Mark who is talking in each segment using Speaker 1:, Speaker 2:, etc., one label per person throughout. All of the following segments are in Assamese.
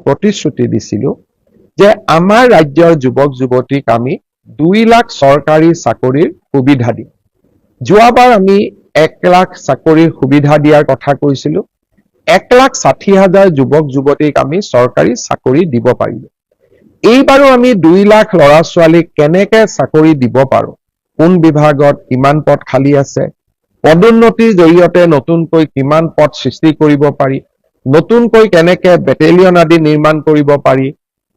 Speaker 1: প্ৰতিশ্ৰুতি দিছিলো যে আমাৰ ৰাজ্যৰ যুৱক যুৱতীক আমি 2 লাখ চৰকাৰী চাকৰিৰ সুবিধা দিম। যোৱাবাৰ আমি 1 লাখ চাকৰিৰ সুবিধা দিয়াৰ কথা কৈছিলো। 1,60,000 যুৱক যুৱতীক আমি চৰকাৰী চাকৰি দিব পাৰিলো। এইবাৰো আমি 2 লাখ ল'ৰা ছোৱালীক কেনেকে চাকৰি দিব পাৰো, কোন বিভাগত কিমান পদ খালী আছে, পদোন্নতিৰ জৰিয়তে নতুনকৈ কিমান পদ সৃষ্টি কৰিব পাৰি, নতুনকৈ কেনেকে বেটেলিয়ন আদি নিৰ্মাণ কৰিব পাৰি,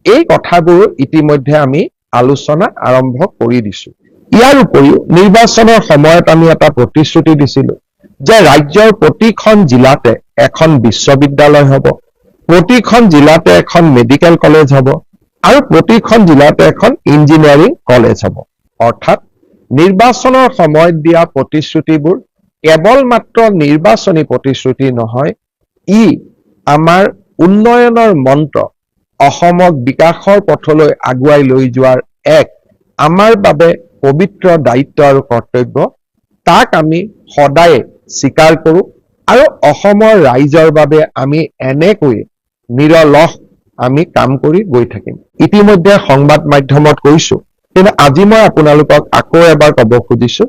Speaker 1: এই কথাবোৰ ইতিমধ্যে আমি আলোচনা আৰম্ভ কৰি দিছো। ইয়াৰ উপৰিও নিৰ্বাচনৰ সময়ত আমি এটা প্ৰতিশ্ৰুতি দিছিলো যে ৰাজ্যৰ প্ৰতিখন জিলাতে এখন বিশ্ববিদ্যালয় হ'ব, প্ৰতিখন জিলাতে এখন মেডিকেল কলেজ হ'ব আৰু প্ৰতিখন জিলাতে এখন ইঞ্জিনিয়াৰিং কলেজ হ'ব। অৰ্থাৎ নিৰ্বাচনৰ সময়ত দিয়া প্ৰতিশ্ৰুতিবোৰ কেৱল মাত্ৰ নিৰ্বাচনী প্ৰতিশ্ৰুতি নহয়, ই আমাৰ উন্নয়নৰ মন্ত্ৰ, অসমক বিকাশৰ পথলৈ আগুৱাই লৈ যোৱাৰ এক আমাৰ বাবে পবিত্ৰ দায়িত্ব আৰু কৰ্তব্য। তাক আমি সদায়ে স্বীকাৰ কৰোঁ আৰু অসমৰ ৰাইজৰ বাবে আমি এনেকৈয়ে নিৰলস আমি কাম কৰি গৈ থাকিম। ইতিমধ্যে সংবাদ মাধ্যমত কৈছো, কিন্তু আজি মই আপোনালোকক আকৌ এবাৰ ক'ব খুজিছো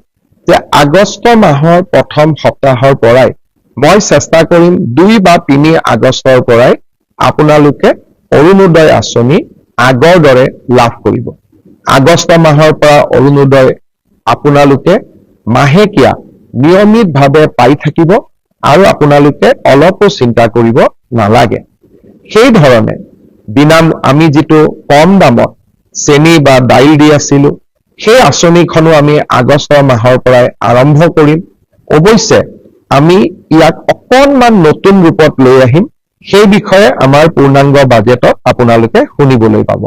Speaker 1: যে আগষ্ট মাহৰ প্ৰথম সপ্তাহৰ পৰাই মই চেষ্টা কৰিম, 2 বা 3 আগষ্টৰ পৰাই আপোনালোকে অৰুণোদয় আঁচনি আগৰ দৰে লাভ কৰিব। আগষ্ট মাহৰ পৰা অৰুণোদয় আপোনালোকে মাহেকীয়া নিয়মিতভাৱে পাই থাকিব আৰু আপোনালোকে অলপো চিন্তা কৰিব নালাগে। সেই ধৰণে বিনা আমি যিটো কম দামত চেনি বা দাইল দি আছিলো, সেই আঁচনিখনো আমি আগষ্ট মাহৰ পৰাই আৰম্ভ কৰিম। অৱশ্যে আমি ইয়াক অকণমান নতুন ৰূপত লৈ আহিম। সেই বিষয়ে আমাৰ পূৰ্ণাংগ বাজেটত আপোনালোকে শুনিবলৈ পাব।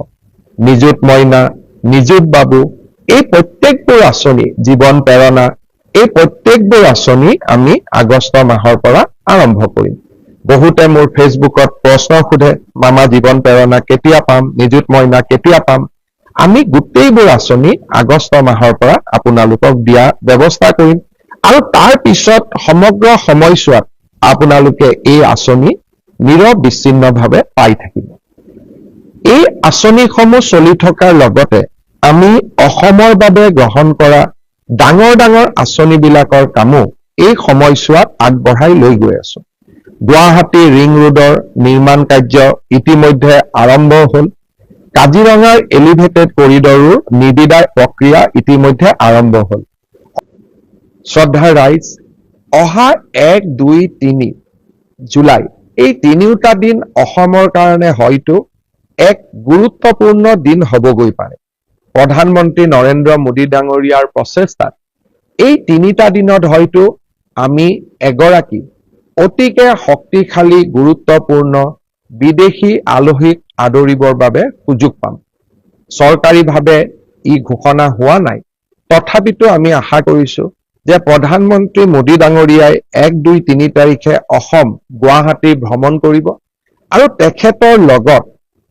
Speaker 1: নিযুত মইনা, নিযুত বাবু, এই প্ৰত্যেকবোৰ আঁচনি, জীৱন প্ৰেৰণা, এই প্ৰত্যেকবোৰ আঁচনি আমি আগষ্ট মাহৰ পৰা আৰম্ভ কৰিম। বহুতে মোৰ ফেচবুকত প্ৰশ্ন সোধে, "মামা, জীৱন প্ৰেৰণা কেতিয়া পাম? নিযুত মইনা কেতিয়া পাম?" আমি গোটেইবোৰ আঁচনি আগষ্ট মাহৰ পৰা আপোনালোকক দিয়া ব্যৱস্থা কৰিম আৰু তাৰ পিছত সমগ্ৰ সময়ছোৱাত আপোনালোকে এই আঁচনি নিৰবিচ্ছিন্নভাৱে পাই থাকিব। এই আঁচনিসমূহ চলি থকাৰ লগতে আমি অসমৰ বাবে গ্ৰহণ কৰা ডাঙৰ ডাঙৰ আঁচনিবিলাকৰ কামো এই সময়ছোৱাত আগবঢ়াই লৈ গৈ আছো। গুৱাহাটী ৰিং ৰোডৰ নিৰ্মাণ কাৰ্য ইতিমধ্যে আৰম্ভ হ'ল। কাজিৰঙাৰ এলিভেটেড কৰিডৰো নিবিদা প্ৰক্ৰিয়া ইতিমধ্যে আৰম্ভ হ'ল। শ্ৰদ্ধাৰ ৰাইজ, অহা 1, 2, 3 জুলাই এই তিনিওটা দিন অসমৰ কাৰণে হয়তো এক গুৰুত্বপূৰ্ণ দিন হ'বগৈ পাৰে। প্ৰধানমন্ত্ৰী নৰেন্দ্ৰ মোদী ডাঙৰীয়াৰ প্ৰচেষ্টাত এই তিনিটা দিনত হয়তো আমি এগৰাকী অতিকে শক্তিশালী, গুৰুত্বপূৰ্ণ বিদেশী আলহীক আদৰিবৰ বাবে সুযোগ পাম। চৰকাৰীভাৱে ই ঘোষণা হোৱা নাই, তথাপিতো আমি আশা কৰিছো যে প্ৰধানমন্ত্ৰী মোদী ডাঙৰীয়াই 1, 2, 3 তাৰিখে অসম, গুৱাহাটী ভ্ৰমণ কৰিব আৰু তেখেতৰ লগত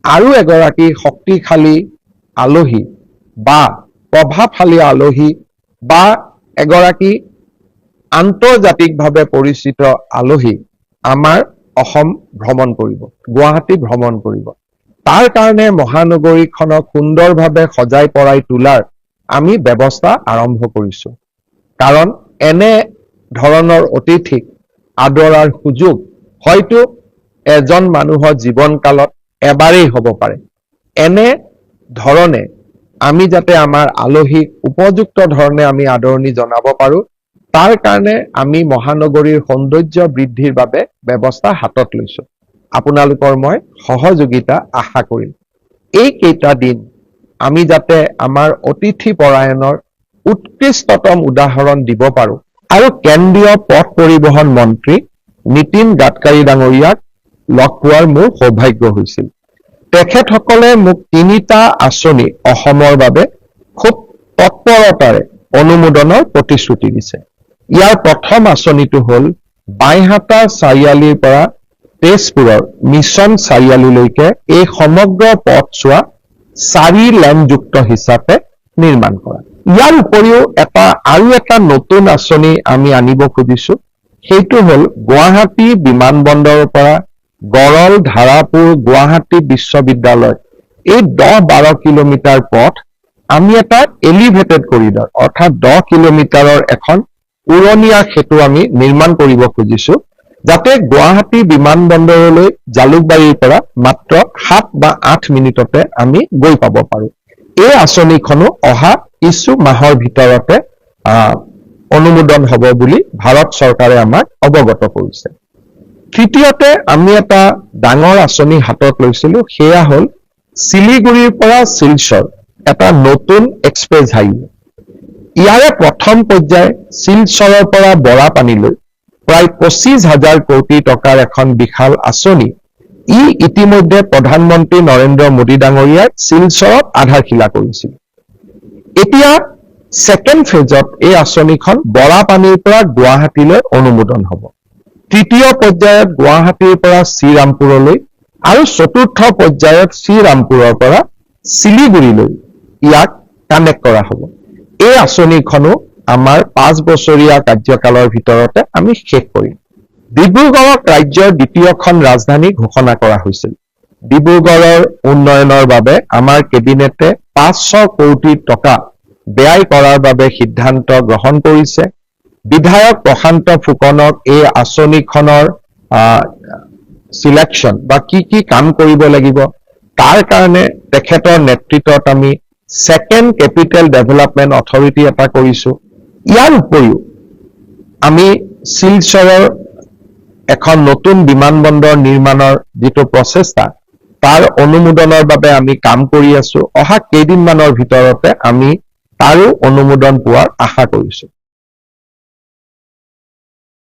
Speaker 1: আৰু এগৰাকী শক্তিশালী আলহী বা প্ৰভাৱশালী আলহী বা এগৰাকী আন্তৰ্জাতিকভাৱে পৰিচিত আলহী আমাৰ অসম ভ্ৰমণ কৰিব, গুৱাহাটী ভ্ৰমণ কৰিব। তাৰ কাৰণে মহানগৰীখনক সুন্দৰভাৱে সজাই পৰাই তোলাৰ আমি ব্যৱস্থা আৰম্ভ কৰিছো। কাৰণ এনে ধৰণৰ অতিথিক আদৰাৰ সুযোগ হয়তো এজন মানুহৰ জীৱনকালত এবাৰেই হ'ব পাৰে। এনে ধৰণে আমি যাতে আমাৰ আলহীক উপযুক্ত ধৰণে আমি আদৰণি জনাব পাৰো, তাৰ কাৰণে আমি মহানগৰীৰ সৌন্দৰ্য বৃদ্ধিৰ বাবে ব্যৱস্থা হাতত লৈছো। আপোনালোকৰ মই সহযোগিতা আশা কৰিম। এই কেইটা দিন আমি যাতে আমাৰ অতিথি পৰায়ণৰ উৎকৃষ্টতম উদাহৰণ দিব পাৰো। আৰু কেন্দ্ৰীয় পথ পৰিবহণ মন্ত্ৰী নীতিন গাডকাৰী ডাঙৰীয়াক লগ পোৱাৰ মোৰ সৌভাগ্য হৈছিল। তেখেতসকলে মোক তিনিটা আঁচনি অসমৰ বাবে খুব তৎপৰতাৰে অনুমোদনৰ প্ৰতিশ্ৰুতি দিছে। ইয়াৰ প্ৰথম আঁচনিটো হ'ল বাইহাটা চাৰিআলিৰ পৰা তেজপুৰৰ মিছন চাৰিআলিলৈকে এই সমগ্ৰ পথছোৱা চাৰি লেনযুক্ত হিচাপে নিৰ্মাণ কৰা। ইয়াৰ উপৰিও আৰু এটা নতুন আঁচনি আমি আনিব খুজিছো। সেইটো হ'ল গুৱাহাটী বিমানবন্দৰৰ পৰা গৰল ধাৰাপুৰ গুৱাহাটী বিশ্ববিদ্যালয়, এই 10-12 কিলোমিটাৰ পথ আমি এটা এলিভেটেড কৰিডৰ, অৰ্থাৎ 10 কিলোমিটাৰৰ এখন উৰণীয়া সেতু আমি নিৰ্মাণ কৰিব খুজিছো, যাতে গুৱাহাটী বিমানবন্দৰলৈ জালুকবাৰীৰ পৰা মাত্ৰ 7 বা 8 মিনিটতে আমি গৈ পাব পাৰো। এই আঁচনিখনো অহা কিছু মাহৰ ভিতৰতে অনুমোদন হ'ব বুলি ভাৰত চৰকাৰে আমাক অৱগত কৰিছে। তৃতীয়তে, আমি এটা ডাঙৰ আঁচনি হাতত লৈছিলো। সেয়া হ'ল শিলিগুৰিৰ পৰা শিলচৰ এটা নতুন এক্সপ্ৰেছ হাইৱে। ইয়াৰে প্ৰথম পৰ্যায় শিলচৰৰ পৰা বৰাপানীলৈ প্ৰায় 25 হাজাৰ কোটি টকাৰ এখন বিশাল আঁচনি। ই ইতিমধ্যে প্ৰধানমন্ত্ৰী নৰেন্দ্ৰ মোদী ডাঙৰীয়াই শিলচৰত আধাৰশিলা কৰিছিল। এতিয়া ছেকেণ্ড ফেজত এই আঁচনিখন বৰাপানীৰ পৰা গুৱাহাটীলৈ অনুমোদন হ'ব। তৃতীয় পৰ্যায়ত গুৱাহাটীৰ পৰা শ্ৰীৰামপুৰলৈ আৰু চতুৰ্থ পৰ্যায়ত শ্ৰীৰামপুৰৰ পৰা শিলিগুৰিলৈ ইয়াক কানেক্ট কৰা হ'ব। এই আঁচনিখনো আমাৰ 5 বছৰীয়া কাৰ্যকালৰ ভিতৰতে আমি শেষ কৰিম। ডিব্ৰুগড়ক ৰাজ্যৰ দ্বিতীয়খন ৰাজধানী ঘোষণা কৰা হৈছিল। ডিব্ৰুগড়ৰ উন্নয়নৰ বাবে আমাৰ কেবিনেটে 500 কোটি টকা ব্যয় কৰাৰ বাবে সিদ্ধান্ত গ্ৰহণ কৰিছে। বিধায়ক প্ৰশান্ত ফুকনক এই আঁচনিখনৰ চিলেকশ্যন বা কি কি কাম কৰিব লাগিব, তাৰ কাৰণে তেখেতৰ নেতৃত্বত আমি ছেকেণ্ড কেপিটেল ডেভেলপমেণ্ট অথৰিটি এটা কৰিছো। ইয়াৰ উপৰিও আমি শিলচৰৰ এখন নতুন বিমানবন্দৰ নিৰ্মাণৰ যিটো প্ৰচেষ্টা, তাৰ অনুমোদনৰ বাবে আমি কাম কৰি আছো। অহা কেইদিনমানৰ ভিতৰতে আমি তাৰো অনুমোদন পোৱাৰ আশা কৰিছো।